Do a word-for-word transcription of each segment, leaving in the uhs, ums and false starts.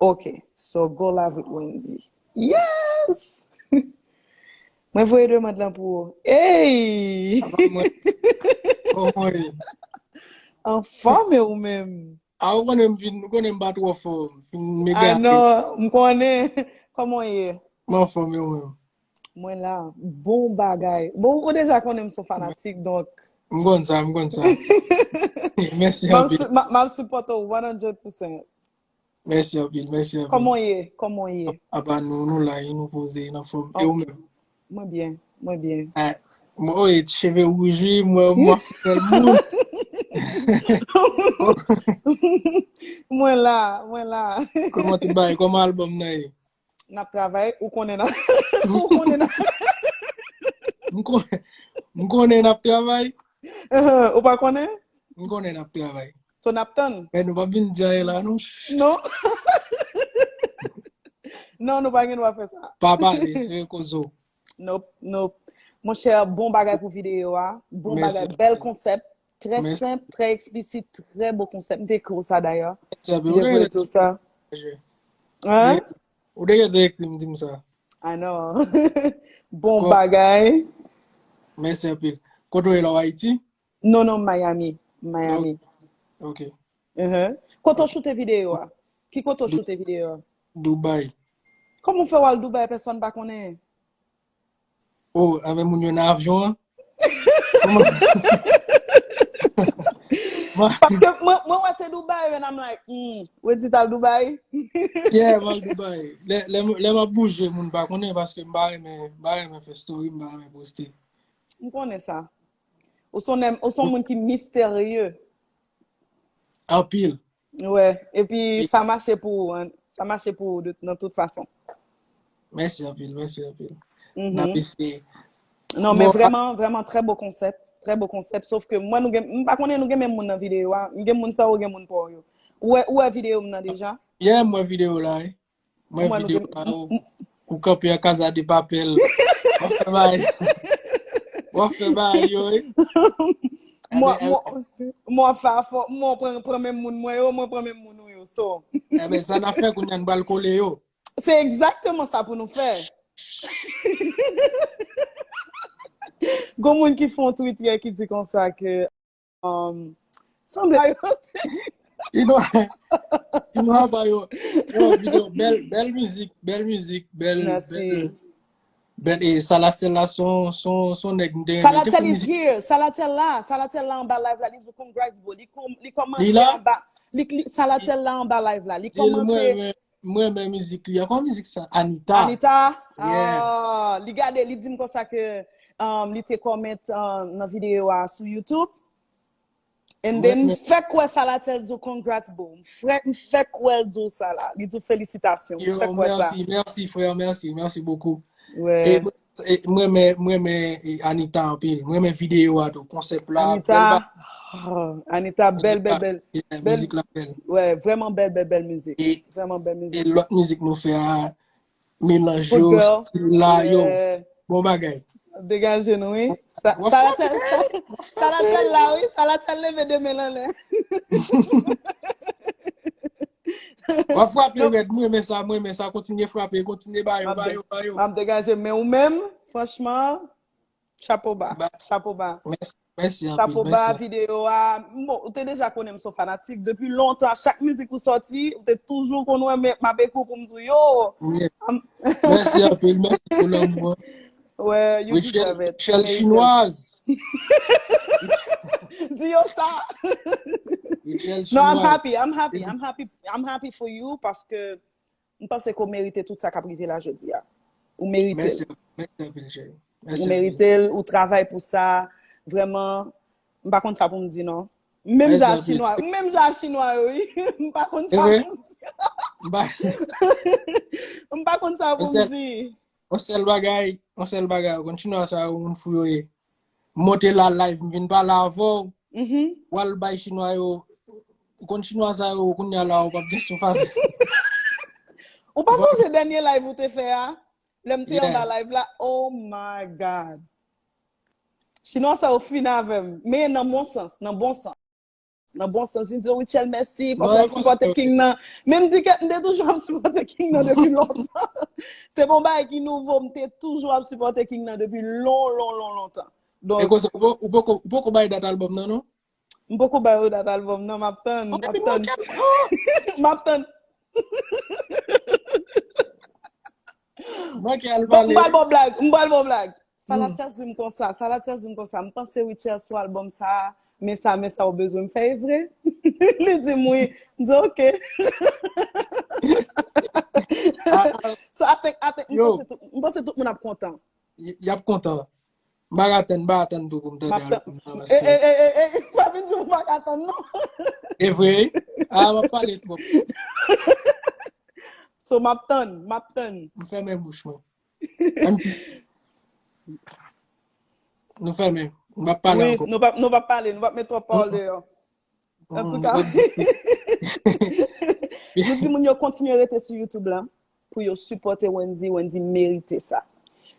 Ok, so go live with Wendy. Yes! Mwen voye demann lan pou ou. Hey! Apa mwen? Kòman w ye? Anfòm e ou menm? A, ou konnen m vin, ou konnen m pa twò fò, m fin mega. Ah non, m konnen. Kòman w ye? M anfòm e ou menm? Mwen la, bon bagay. Bon, ou deja konnen m se yon fanatik, donk. M konn sa, m konn sa. Mèsi anpil. M ap sipòte w one hundred percent. Mèsi anpil, mèsi anpil. Kòman w ye? Kòman w ye? Apa nou, nou la, nou poze, nou anfòm. E ou menm? Mwen byen, mwen byen. Ah, mwen, oh, e cheve wouj, wi, mwen, mwen fè moun. Mwen la, mwen la. Kòman tout bagay? Kòman albòm nan ye? N ap travay, ou konnen n ap, ou konnen n ap. M konnen, m konnen n ap travay. Ou pa konnen? M konnen n ap travay. So n ap tann. Men nou p ap vin di anyen la, non. Non. Non, nou pa gen dwa fè sa. Pa pale, se kozo. Nope, nope. Monchè, bon bagay pou videyo a. Bon bagay, bèl konsèp. Trè senp, trè eksplisit, trè bo konsèp. M te ekri w sa dayè. M te voye tou sa. Hein? Ou te gentan ekri m, di m sa. Ah non. Bon bagay. Mèsi anpil. Kote w ye la, w Ayiti? Non, non, Miami. Miami. Ok. Kote w choute videyo a? Ki kote w choute videyo a? Dubai. Kòman w fè w al Dubai, pèsonn pa konnen? Oh, avè moun yo nan avyon an? Kòman? Paske mwen, mwen wè se Dubai, and I'm like, hmm, Wendy t al Dubai? Yeah, m al Dubai. Lè, lè, lè m ap bouje, moun pa konnen paske m pa renmen, m pa renmen fè story, m pa renmen poste. M konnen sa. Ou se yon nèg, ou se yon moun ki misterye. Anpil. Wè, epi sa mache pou ou, hein. Sa mache pou ou de, nan tout fason. Mèsi anpil, mèsi anpil. N ap eseye. Non, men vrèman, vrèman, trè bo konsèp. Trè bo konsèp. Sof ke mwen, nou gen, m pa konnen nou gen menm moun nan videyo a. M gen moun sa yo, gen moun pa w yo. Ou wè, ou wè videyo m nan deja? Yeah, m wè videyo la, wi. Mwen videyo pa ou, ou kanpe an Casa de Papel. W ap fè bagay. W ap fè bagay yo, wi. Mwen, mwen, mwen fè afò, mwen pran, pran menm moun mwen yo, mwen pran menm moun ou yo. So. Enben, sa n ap fè kounye a, n pral kole yo. Se egzakteman sa pou nou fè. Gon moun ki fè yon tweet yè ki di konsa ke Um, sanble a yo te. Chinwa, Chinwa pa yo. Yo, videyo, bèl, bèl mizik, bèl mizik, bèl, bèl, bèl, e Salatel la, son, son, son nèg, m te renmen. Salatel is here. Salatel la, Salatel la anba live la, li di congrats, bro. Li kòm, li kòmante anba, li, li, Salatel la anba live la. Li kòmante. M renmen mizik li. Ankò mizik sa, Anita. Anita? Yeah. Ah, li gade, li di m konsa ke um, li te kòmante uh, nan videyo a sou YouTube. And then, m fèk wè Salatel di w congrats, bro. M fèk, m fèk wè l di w sa la. Li di w felisitasyon. M fèk wè sa. Yo, mèsi, mèsi, frè, mèsi, mèsi bokou. Wè. E, e, mwen renmen, mwen renmen e, Anita anpil. Mwen renmen videyo a tou, konsèp la. Anita, bèl ba- oh, Anita, bèl, bèl, bèl. Yeah, bèl mizik la bèl. Wè, vrèman bèl, bèl, bèl mizik. E, vrèman bèl mizik. E lòt mizik nou fè a, melanj yo, stil la, yo. Yeah. Bon bagay. Degaje nou, wi. Sa, w ap Salatel, frape. Sa, Salatel la, wi. Salatel leve de men l anlè. W ap frape rèd, mwen renmen sa, mwen renmen sa. Kontinye frape, kontinye ba yo, ba yo, ba yo. M ap degaje, men ou menm, franchman, chapo ba, chapo ba. Mèsi, mèsi anpil, chapo ba, mèsi. Videyo a, bon, ou te deja konnen m se yon fanatik depi lontan. Chak mizik ou sòti, ou te toujou konn wè m, m ap ekri w pou m di w, yo. Yeah. Mèsi anpil, mèsi pou lanmou an. Well, you deserve it. Rachel Chinoise. Di yo sa. Rachel Chinoise. No, I'm happy, I'm happy, I'm happy, I'm happy for you paske m panse ke w merite tout sa k ap rive la jodi a. Ou merite l. Mèsi, mèsi anpil, cheri. Ou merite l, ou travay pou sa. Vrèman, m pa konn sa pou m di, non. Menm jan a Chinwa, menm jan a Chinwa yo, wi. M pa konn sa pou m di. M pa konn sa pou m di. Yon sèl bagay, yon sèl bagay, ou konn Chinwa sa yo, moun fou yo ye. M monte la live, m vin pale avè w. W al bay Chinwa yo, ou konn Chinwa sa yo, kounye a la, ou p ap gen souf avè. Ou pa sonje dènye live ou te fè a? Lè m te anba live la, oh my God. Chinwa sa yo fin avè m, men nan bon sans, nan bon sans. nan bon sans, vin di, "Rutshelle, mèsi, paske w ap sipòte King nan." Men m di ke m te toujou ap sipòte King nan depi lontan. Se pa yon bagay ki nouvo, m te toujou ap sipòte King nan depi lon, lon, lon, lontan. Donk, e konsa, ou poko, ou poko bay dat albòm nan, non? M poko bay yo dat albòm nan, m ap tann, m ap tann. M ap tann. Manke al pale. M pral bon blag, m pral bon blag. Salatiel di m konsa, Salatiel di m konsa, "M panse Rutshelle sou albòm sa, men sa, men sa ou bezwen m fè, e vre?" Li di m wi. M di, "Ok." So, I think, I think, m panse tout, m panse tout moun ap kontan. Y, y ap kontan. M pa ka tann, m pa ka tann tou pou m tande albòm nan, paske... E, e, e, e, e, pa vin di m pa ka tann, non. E vre? A, m ap pale twòp. So, m ap tann, m ap tann. M fèmen bouch mwen. Ann, nou fèmen. Nou p ap pale ankò. Wi, nou p ap, nou p ap pale, nou p ap met twòp pawòl deyò. Antouka, nou di moun yo kontinye rete sou YouTube la pou yo sipòte Wendy. Wendy merite sa.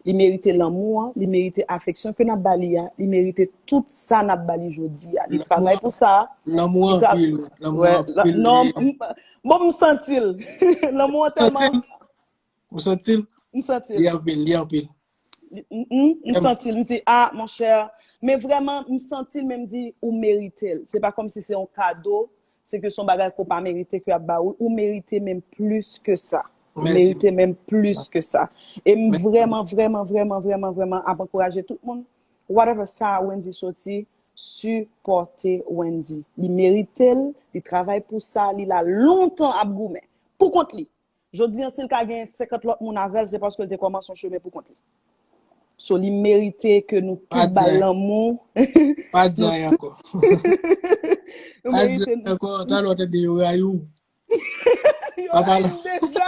Li merite lanmou an, li merite afeksyon ke n ap ba li a, li merite tout sa n ap ba li jodi a. Li travay pou sa. Lanmou anpil, lanmou anpil. Non, bon, m santi l. Lanmou an tèlman... Ou santi l? M santi l. Li anpil, li anpil. M santi l, m di, "Ah, monchè." Men vrèman, m santi l, men m di, "Ou merite l." Se pa kòmsi se yon kado, se ke se yon bagay ke w pa merite ke y ap ba ou. Ou merite menm plis ke sa. Ou merite menm plis ke sa. E m vrèman, vrèman, vrèman, vrèman, vrèman ap ankouraje tout moun. Whatever sa Wendy soti, sipòte Wendy. Li merite l, li travay pou sa, li la lontan ap goumen. Pou kont li. Jodi an, si l ka gen senkant lòt moun avè l, se paske l te kòmanse yon chemen pou kont li. So, li merite ke nou tout ba l lanmou. Pa di anyen ankò. Pa di anyen ankò, talè w tande yo rayi w. Yo rayi m deja.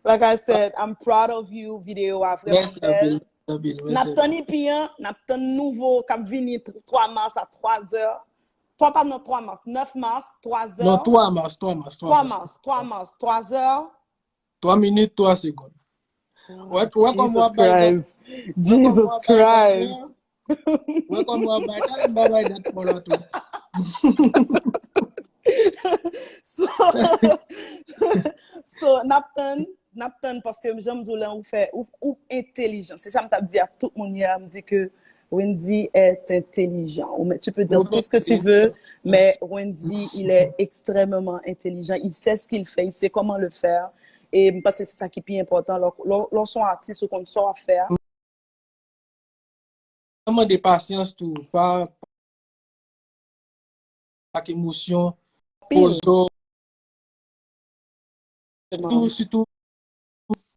Like I said, I'm proud of you. Videyo a vrèman bèl. Mèsi anpil, mèsi anpil. N ap tann E P an, n ap tann nouvo k ap vini twa mas a twa zè. Twa, pa, non, twa mas. Nèf mas, twa zè. Non, twa mas, twa mas, twa mas. Twa mas, twa mas, twa zè. Twa minit, twa segonn. Wè, wè kòman w ap bay dat. Jesus Christ. Wè kòman w ap bay dat, m pa bay dat pou la tou. So, so, n ap tann, n ap tann, paske jan m di w la, ou fè, ou, ou entelijan. Se sa m t ap di ak tout moun yè, m di ke Wendy est intelligent. Ou, tu peux dire tout ce que tu veux, mais Wendy, il est extrêmement intelligent. Il sait ce qu'il fait, il sait comment le faire. E m panse se sa ki pi enpòtan. Lè, lè, lè w se yon atis, ou konn sa w ap fè a. Sa mande pasyans tou, pa, pa ak emosyon, poze w. Sitou, sitou,